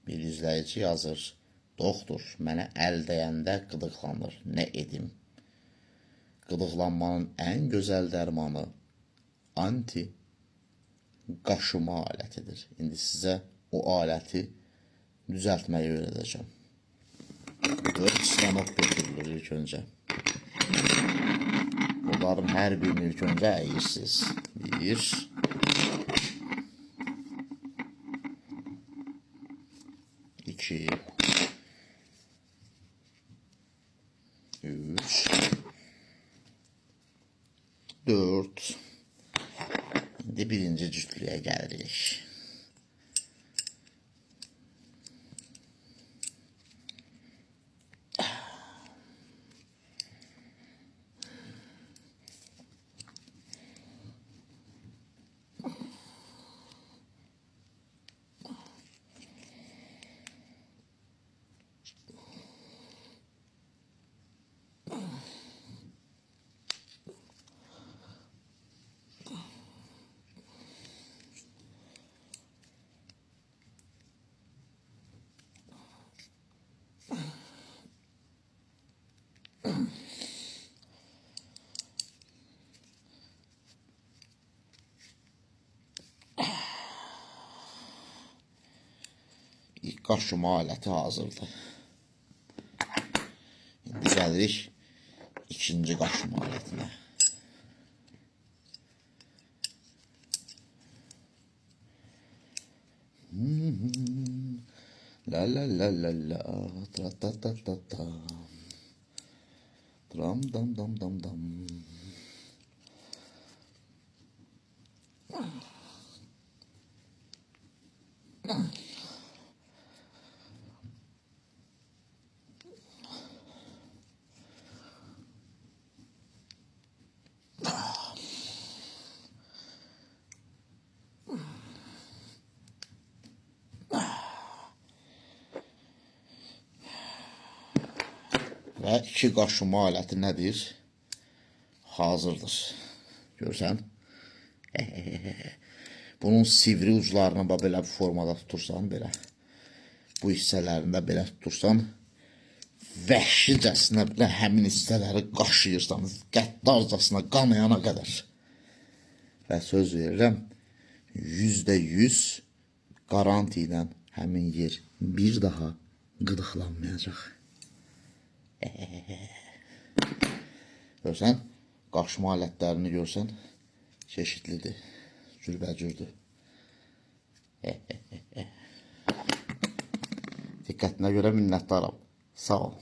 Bir izləyici yazır. Doktor, mənə əl dəyəndə qıdıqlanır. Nə edim? Qıdıqlanmanın ən gözəl dərmanı anti qaşıma alətidir. İndi sizə o aləti düzəltməyi öyrədəcəm. 4 stanok götürülür ilk öncə. Bunların hər birini ilk öncə əyirsiniz. 1 2 3 4. İndi birinci cütlüyə gəlirik. İlk qaşıma aləti hazırdır. İndi gəlirik ikinci qaşıma alətinə. La la la la la, tra ta ta ta ta. Dram dam dam dam dam. Və iki qaşıma aləti nədir? Hazırdır. Görsən? Bunun sivri uclarını bax belə bu formada tutursan, belə. Bu hissələrində belə tutursan, vəhşicəsinə belə həmin hissələri qaşıyırsan, qəddarcasına qanayana qədər. Və söz verirəm, %100 qaranti ilə həmin yer bir daha qıdıqlanmayacaq. Görsən, qaşıma alətlərini görsən, çeşidlidir, cürbəcürdür. Diqqətinə görə minnətdaram. Sağ ol.